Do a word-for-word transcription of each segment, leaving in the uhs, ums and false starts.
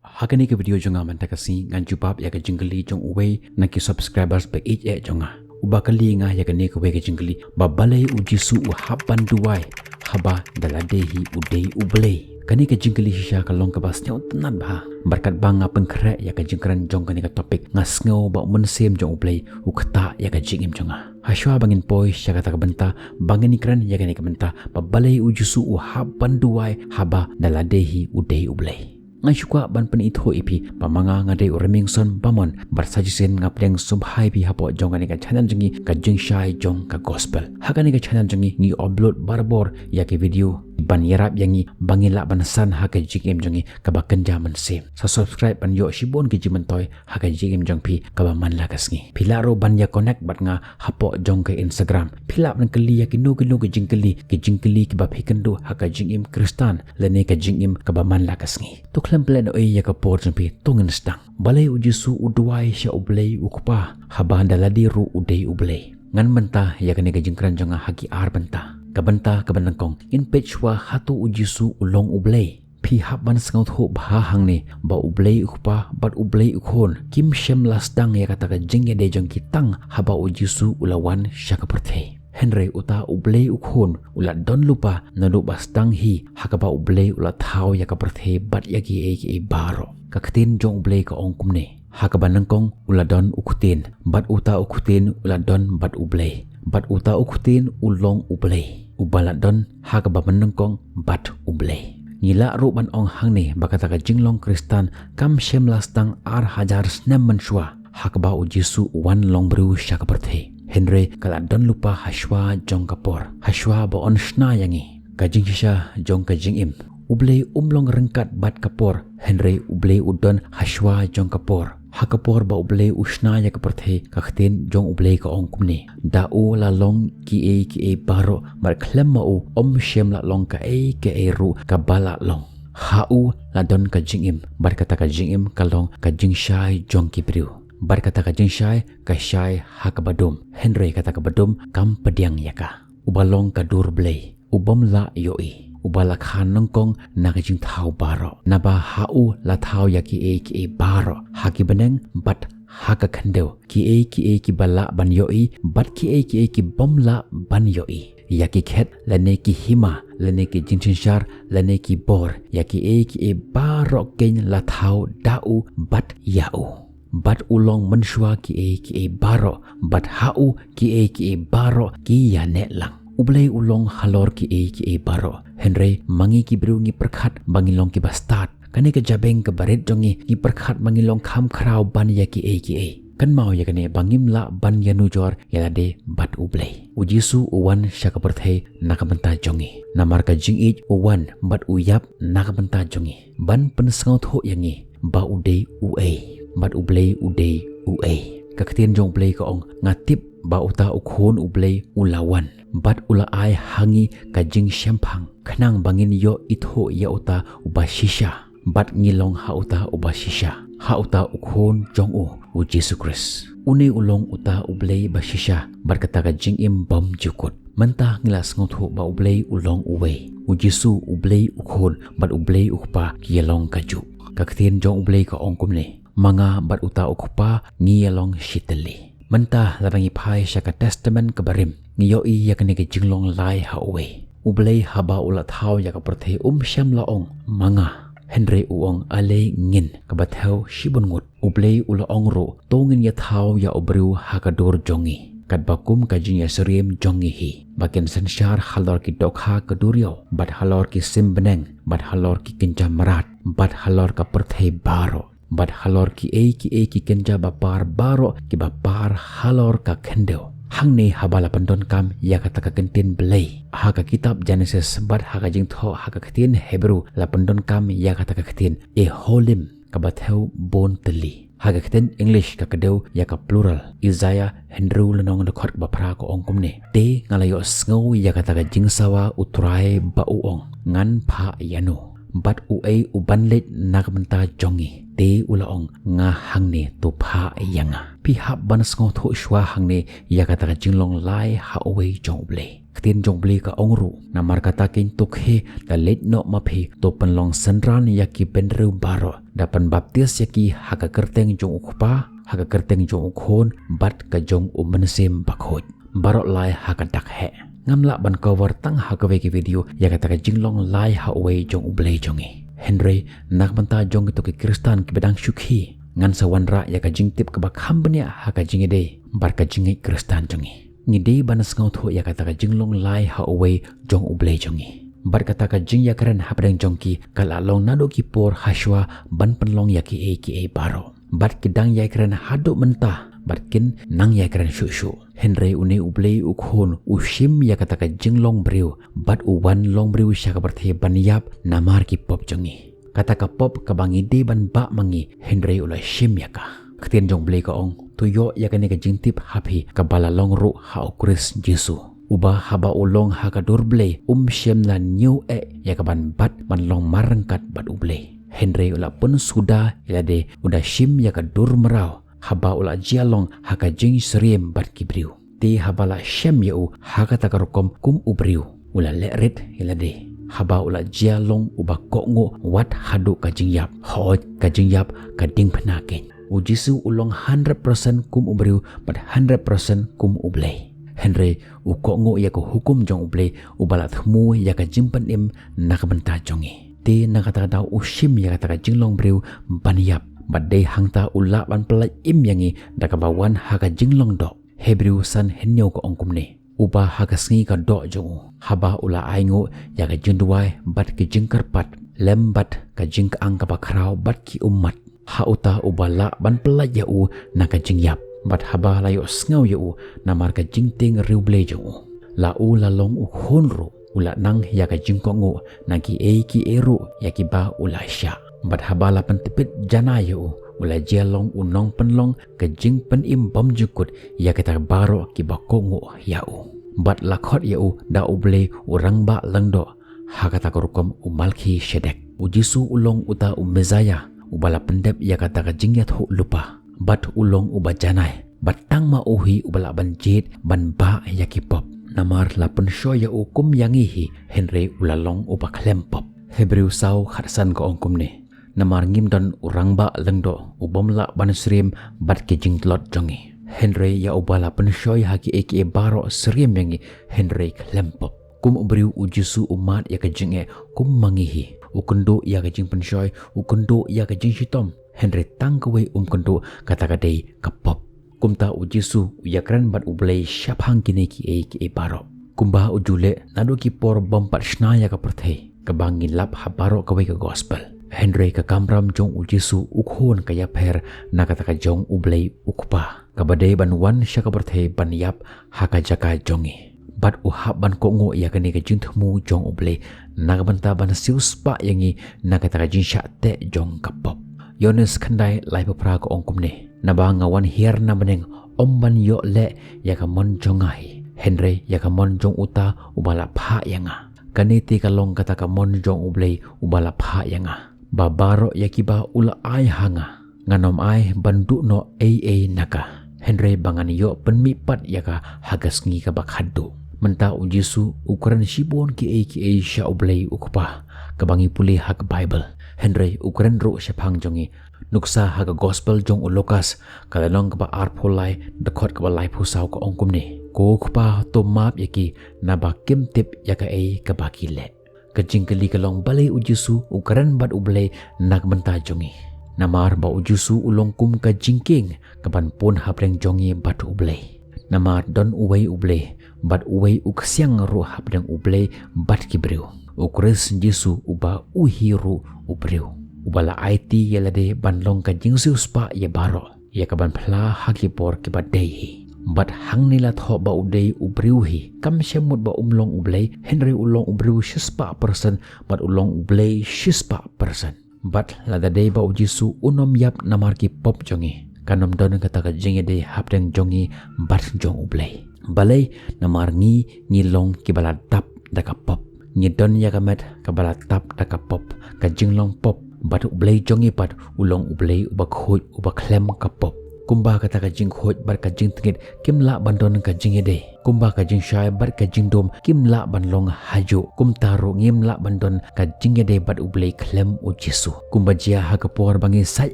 Ha kane ka video jong nga mynta ka sngi ngan jubab ïa ka jingkylli jong uwei na ki subscribers ba ïeit eh jong nga. Uba kylli nga ïa kane kawei ka jingkylli ba balei u Jisu u hap ban duwai haba da lade hi u dei U Blei. Kane ka jingkylli shisha ka long kaba sngewtynnat bha. Bad katba nga pynkhreh ïa ka jingkren jong kane ka topic nga sngew ba u Mynsiem jong U Blei u ktah ïa ka jingim jong nga. Hashwa ba ngin poi sha kata ka bynta ba ngin kren ïa kane ka bynta ba balei u Jisu u hap ban duwai haba da lade hi u dei U Blei. Nga shu kwah ban pynithuh ïa phi ba ma nga nga dei u Remingson Bamon bad sa shisien nga pdiang sngewbha ïa phi hapoh jong kane ka channel jong ngi, ka jingshai jong ka gospel. Ha kane ka channel jong ngi ngi upload barabor ïa ki video ban ïarap ïa ngi ba ngin lah ban san ha ka jingim jong ngi kaba kynja mynsiem. Sa subscribe ban ïoh shibun ki jingmyntoi ha ka jingim jong phi kaba man la ka sngi. Phi lah ruh ban ïa connect bad nga hapoh jong ka Instagram. Phi lah ban kylli ïa kino kino ki jingkylli, ki jingkylli kiba phi kynduh ha ka jingim Khristan lane ka jingim kaba man la ka sngi. To khlem pynlehnoh ei ïa ka por jong phi, to ngin sdang. Balei u Jisu u duwai sha U Blei u Kpa haba da lade ruh u dei U Blei? Ngan bynta ïa kane ka jingkren jong nga ha ki ar bynta. Ka bynta kaba nyngkong, ngin peit shuwa hato u Jisu u long U Blei. Phi hap ban sngewthuh bha hangne ba U Blei u Kpa bad U Blei u Khun kim shym la sdang ïa kata ka jingïadei jong ki tang haba u Jisu u la wan sha ka pyrthei. Hynrei uta U Blei u Khun u la don lypa naduh ba sdang hi, ha kaba U Blei u la thaw ïa ka pyrthei bad ïa kiei kiei baroh. Ka ktien jong U Blei ka ong kumne: Ha kaba nyngkong u la don u Ktien, bad uta u Ktien u la don bad U Blei, bad uta u Ktien u long U Blei, uba la don ha kaba nyngkong bad U Blei. Ngi lah ruh ban ong hangne ba kata ka jinglong Khristan kam shym la sdang ar hajar snem mynshuwa, ha kaba u Jisu u wan long briew sha ka pyrthei. Hynrei ka la don lypa hashwa jong ka por, hashwa ba un shna ïa ngi. Ka jingshisha jong ka jingim, U Blei um long ryngkat bad ka por, hynrei U Blei u don hashwa jong ka por. Ha ka por ba U Blei u shna ïa ka pyrthei, ka ktien jong U Blei ka ong kumne: Da u la long kiei kiei baroh, bad khlem ma u ym shym la long kaei kaei ruh kaba la long. Ha u la don ka jingim, bad kata ka jingim ka long ka jingshai jong ki briew, bad kata ka jingshai ka shai ha kaba dum, hynrei kata kaba dum kam pdiang ïa ka. Uba long ka dur Blei, u bym lah ïohi, uba la kha nyngkong na ka jingthaw baroh. Naba ha u la thaw ïa kiei kiei baroh, ha ki bneng bad ha ka khyndew, kiei kiei kiba lah ban ïohi bad kiei kiei ki bym lah ban ïohi, ïa ki khet lane ki hima lane ki jingsynshar lane ki bor, ïa kiei kiei baroh keiñ la thaw da u bad ïa u. Bad u long mynshuwa kiei kiei baroh, bad ha u kiei kiei baroh ki ïaneh lang. U Blei u long halor kiei kiei baroh, hynrei ma ngi ki briew ngi pyrkhat ba ngi long kiba stad. Kane ka jabeng kaba rit jong ngi, ngi pyrkhat ba ngi long kham khraw ban ïa kiei kiei. Kynmaw ïa kane, ba ngim lah ban ïanujor ïa lade bad U Blei. U Jisu u wan sha ka pyrthei na ka bynta jong ngi. Namar ka jingïeit u wan bad u ïap na ka bynta jong ngi, ban pynsngewthuh ïa ngi ba u dei uei, bad U Blei u dei uei. Ka ktien jong U Blei ka ong: Nga tip ba uta u Khun U Blei u la wan, bad u la ai ha ngi ka jingshemphang, khnang ba ngin ïoh ithuh ïa uta uba shisha, bad ngi long ha uta uba shisha, ha uta u Khun jong u, u Jisu Khrist. Une u long uta U Blei ba shisha, bad kata ka jingim bymjukut. Mynta ngi la sngewthuh ba U Blei u long uwei. U Jisu, U Blei u Khun bad U Blei u Kpa ki ïalong kajuh. Ka ktien jong U Blei ka ong kumne: Ma nga bad uta u Kpa ngi ïalong shitylli. Mynta lada ngi phai sha ka Testament kaba rim, ngi ïohi ïa kane ka jinglong lai ha uwei. U Blei haba u la thaw ïa ka pyrthei um shym la ong ma nga, hynrei u ong: Alei ngin, kaba thew shibun ngut. U Blei u la ong ruh: To ngin ïathaw ïa u briew ha ka dur jong ngi, katba kum ka jingïasyriem jong ngi hi, ba kin synshar halor ki dohkha ka duriaw, bad halor ki sim bneng, bad halor ki kynja mrad, bad halor ka pyrthei baroh, bad halor kiei kiei ki kynja bapar baroh kiba par halor ka khyndew. Hangne haba la pyndonkam ïa kata ka ktien Blei ha ka kitab Jenesis bad ha ka jingthoh ha ka ktien Hebru la pyndonkam ïa kata ka ktien Elohim, kaba thew bun tylli. Ha ka ktien English ka kdew ïa ka plural. Isaïah hynriew lynnong dkhot kaba phra ka ong kumne: Te nga la ïohsngew ïa kata ka jingsawa U Trai ba u ong: Ngan phah ïa no, bad uei u ban leit na ka bynta jong ngi? Te u la ong: Nga hangne, to phah ïa nga. Phi hap ban sngewthuh shuwa hangne ïa kata ka jinglong lai ha uwei jong U Blei. Ktien jong U Blei ka ong ruh, namar kata keiñ to khie da leit noh ma phi, to pynlong synran ïa ki bynriew baroh, da pynbaptis ïa ki ha ka kyrteng jong U Kpa, ha ka kyrteng jong U Khun, bad ka jong U Mynsiem Bakhuid. Baroh lai ha ka dak heh. Ngam lah ban cover tang ha kawei ka video ïa kata ka jinglong lai ha uwei jong U Blei jong ngi. Hynrei na ka bynta jong kito ki Khristan kiba dang shu khie, ngan sa wanrah ïa ka jingtip kaba kham bniah ha ka jingïadei bad ka jingngeit Khristan jong ngi. Ngi dei ban sngewthuh ïa kata ka jinglong lai ha uwei jong U Blei jong ngi. Bad kata ka jingïakren hapdeng jong ki ka la long naduh ki por hashwa ban pynlong ïa kiei kiei baroh. Bad ki dang ïakren haduh mynta, bad kin nang ïakren shuh shuh. Hynrei une U Blei U Khun u shim ïa kata ka jinglong briew, bad u wan long briew sha ka pyrthei ban ïap namar ki pop jong ngi. Kata ka pop kaba ngi dei ban bah ma ngi, hynrei u la shim ïa ka. Ktien jong U Blei ka ong, to ïoh ïa kane ka jingtip ha phi kaba la long ruh ha U Khrist Jisu, uba haba u long ha ka dur Blei um shym la ñiew eh ïa ka ban bat ban long marryngkat bad U Blei. Hynrei u la pynsuda ïalade, u da shim ïa ka dur mraw haba u la jia long ha ka jingsyriem bad ki briew. Te haba la shem ïa u ha kata ka rukom kum u briew, u la leh rit ïalade haba u la jia long uba kohnguh wat haduh ka jingïap. Hooid, ka jingïap ka diengphna keiñ. U Jisu u long hundred percent kum u briew bad hundred percent kum U Blei. Hynrei u kohnguh ïa ka hukum jong U Blei uba la thmu ïa ka jingpynim na ka bynta jong ngi. Te na kata ka daw u shim ïa kata ka jinglong briew ban ïap, bad dei hangta u lah ban pyllait im ïa ngi da kaba wan ha ka jinglong doh. Hebru san hynñiew ka ong kumne, uba ha ka sngi ka doh jong u, haba u la ainguh ïa ka jingduwai bad ka jingkyrpad lem bad ka jingkyang kaba khraw bad ki ummat, ha uta uba lah ban pyllait ïa u na ka jingïap, bad haba la ïohsngew ïa u namar ka jingtieng riewblei jong u, la u la long u khun ruh, u la nang ïa ka jingkohnguh na kiei kiei ruh ïa kiba u la shah. Bad haba la pyntbit janai ïa u, u la jia long u nongpynlong ka jingpynim bymjukut ïa kita baroh kiba kohnguh ïa u. Bad la khot ïa u da U Blei u Rangbah Lyngdoh, ha kata ka rukom u Melkisedek. U Jisu u long uta u Messaïah uba la pyndep ïa kata ka jingïathuhlypa. Bad u long uba janai, bad tang ma u hi uba lah ban jied ban bah ïa ki pop. Namar la pynshoi ïa u kum ïa ngi hi, hynrei u la long uba khlem pop. Hebru saw khatsan ka ong kumne, namar ngim don u Rangbah Lyngdoh u bym lah ban syriem bad ki jingtlot jong ngi, hynrei ïa uba la pynshoi ha kiei kiei baroh syriem ïa ngi, hynrei khlem pop. Kum u briew u Jisu u mad ïa ka jingeh kum ma ngi hi. U kynduh ïa ka jingpynshoi, u kynduh ïa ka jingshitom, hynrei tang kawei um kynduh, kata ka dei ka pop. Kumta u Jisu u ïakren bad U Blei shaphang kine kiei kiei baroh. Kumba u ju leh naduh ki por bym pat shna ïa ka pyrthei, kaba ngi lap ha baroh kawei ka gospel. Hynrei ka kamram jong u Jisu u Khun ka ïapher na kata ka jong U Blei U Kpa, kaba dei ban wan sha ka pyrthei ban ïap ha ka jaka jong ngi. Bad u hap ban kohnguh ïa kane ka jingthmu jong U Blei na ka bynta ban siewspah ïa ngi na kata ka jingshah teh jong ka pop. Ïoannis khyndai laiphew phra ka ong kumne, naba nga wan hiar na bneng ym ban ïoh leh ïa ka mon jong nga hi, hynrei ïa ka mon jong uta uba la phah ïa nga. Kane te ka long kata ka mon jong U Blei uba la phah ïa nga, ba baroh ïa kiba u la ai ha nga, ngan ym ai ban duh noh ei ei na ka, hynrei ba ngan ïoh pynmihpat ïa ka ha ka sngi kaba khatduh. Mynta u Jisu u kren shibun kiei kiei sha U Blei U Kpa, kaba ngi pule ha ka Baibl. Hynrei u kren ruh shaphang jong ngi. Nuksa ha ka gospel jong u Lukas, ka lynnong kaba arphew lai, dkhot kaba laiphew saw ka ong kumne, ko Kpa, to map ïa ki, naba kim tip ïa kaei kaba ki leh. Ka jingkylli ka long, balei u Jisu u kren bad U Blei na ka bynta jong ngi? Namar ba u Jisu u long kum ka jingkieng kaban pun hapdeng jong ngi bad U Blei. Namar don uwei U Blei, bad uwei u ksiang ruh hapdeng U Blei bad ki briew, U Khrist Jisu uba u hi ruh u briew, uba la aiti ïalade ban long ka jingsiewspah ïa baroh, ïa kaban phla ha ki por kiba dei hi. Bad hangne la thoh ba u dei u briew hi, kam shym mut ba um long U Blei, hynrei u long u briew shispah persen, bad u long U Blei shispah persen. Bad lada dei ba u Jisu un ym ïap namar ki pop jong ngi, kan ym don kata ka jingïadei hapdeng jong ngi bad jong U Blei. Balei? Namar ngi, ngi long kiba la dap da ka pop. Ngi don ïa ka met kaba la tap da ka pop, ka jinglong pop, bad U Blei jong ngi pat u long U Blei uba khuid, uba khlem ka pop. Kumba kata ka jingkhuid bad ka jingtngit kim lah ban don ka jingïadei, Kumba ka jingshai bad ka jingdum kim lah ban long hajuh, kumta ruh ngim lah ban don ka jingïadei bad U Blei khlem U Jisu. Kumba jia ha ka por ba ngi sait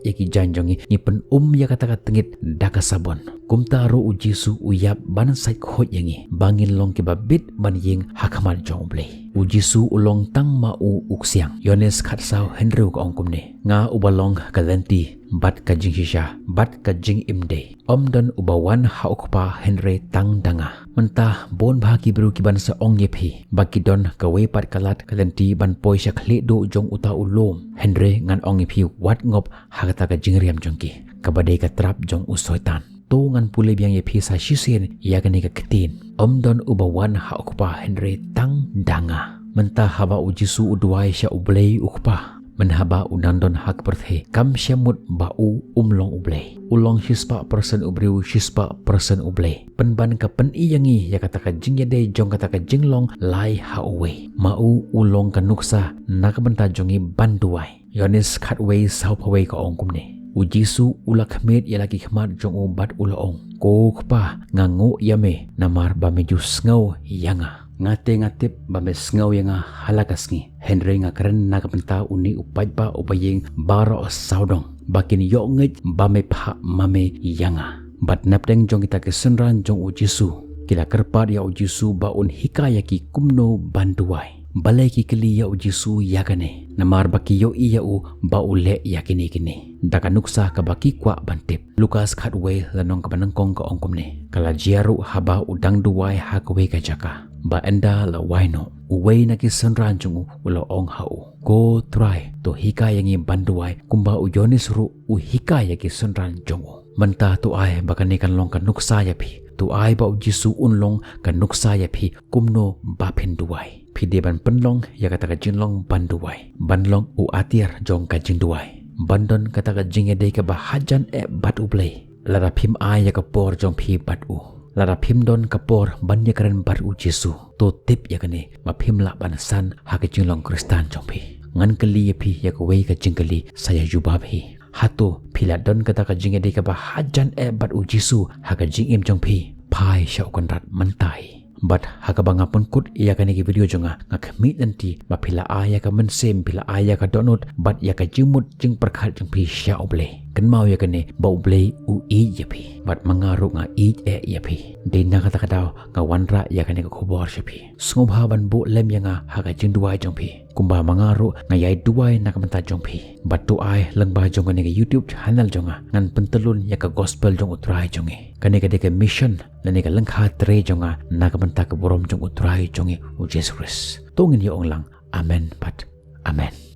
ïa ki jaiñ jong ngi, ngi pynum ïa kata ka tngit da ka sabon. Kumta ruh U Jisu u ïap ban sait khuid ïa ngi, ba ngin long kiba bit ban ïeng ha khmat jong U Blei. U Jisu u long tang ma u u ksiang. Ïoannis khatsaw hynriew ka ong kumne: Nga uba long ka lynti, bad ka jingshisha, bad ka jingim dei. Ym don uba wan ha U Kpa hynrei tang da nga. Mynta bun bha ki briew ki ban sa ong ïa phi ba ki don kawei pat ka lad ka lynti ban poi sha khlieh duh jong uta u lum. Hynrei ngan ong ïa phi, wat ngop ha kata ka jingriam jong ki, kaba dei ka trap jong u Soitan. To ngan pule biang ïa phi sa shisien ïa kane ka ktien: Ym don uba wan ha U Kpa hynrei tang da nga. Mynta haba U Jisu u duwai sha U Blei U Kpa, mynhaba u dang don ha ka pyrthei, kam shym mut ba u um long U Blei. U long shispah persen u briew, shispah persen U Blei. Pynban ka pyni ïa ngi ïa kata ka jingïadei jong kata ka jinglong lai ha uwei. Ma u u long ka nuksa na ka bynta jong ngi ban duwai. Ïoannis khatwei sawphew wei ka ong kumne: U Jisu u la khmied ïa la ki khmat jong u bad u la ong: Ko Kpa, nga nguh ïa me namar ba me ju sngew ïa nga. Nga te nga tip ba me sngew ïa nga ha la ka sngi, hynrei nga kren na ka bynta une u paidbah uba ïeng baroh sawdong, ba kin ïoh ngeit ba me phah ma me ïa nga. Bad napdeng jong kita ki synran jong U Jisu, ki la kyrpad ïa U Jisu ba un hikai ïa ki kumno ban duwai. Balei ki kylli ïa U Jisu ïa kane? Namar ba ki ïohi ïa u ba u leh ïa kine kine da ka nuksa kaba ki kwah ban tip. Lukas khatwei, lynnong kaba nyngkong ka ong kumne: Ka la jia ruh haba u dang duwai ha kawei ka jaka, ba ynda la wai noh, uwei na ki synran jong u u la ong ha u: Ko Trai, to hikai ïa ngi ban duwai kumba u Ïoannis ruh u hikai ïa ki synran jong u. Mynta to ai ba kane kan long ka nuksa ïa phi. To ai ba U Jisu un long ka nuksa ïa phi kumno ba phin duwai. Phi dei ban pynlong ïa kata ka jinglong ban duwai, ban long u atiar jong ka jingduwai, ban don kata ka jingïadei kaba hajan eh bad U Blei. Lada phim ai ïa ka por jong phi bad u, lada phim don ka por ban ïakren bad U Jisu, to tip ïa kane, ba phim lah ban san ha ka jinglong Khristan jong phi. Ngan kylli ïa phi ïa kawei ka jingkylli, sa ïa jubab hi. Hato phi la don kata ka jingïadei kaba hajan eh bad U Jisu ha ka jingim jong phi? Phai sha U Kynrad mynta hi. Bad ha kaba nga pynkut ïa kane ka video jong nga, nga khmih lynti ba phi la ai ïa ka mynsiem, phi la ai ïa ka dohnud bad ïa ka jingmut jingpyrkhat jong phi sha U Blei. Kynmaw ïa kane, ba U Blei u ïeit ïa phi, bad ma nga ruh nga ïeit eh ïa phi. Dei na kata ka daw nga wanrah ïa kane ka khubor sha phi. Sngewbha ban buh lem ïa nga ha ka jingduwai jong phi. Kumba ma nga ruh nga ïai duwai na ka bynta jong phi. Bad to ai lyngba jong kane ka YouTube channel jong nga, ngan pyntyllun ïa ka gospel jong U Trai jong ngi. Kane ka dei ka mission lane ka lyngkha trei jong nga na ka bynta ka burom jong U Trai jong ngi U Jisu Khrist. To ngin ïa ong lang: Amen bad amen.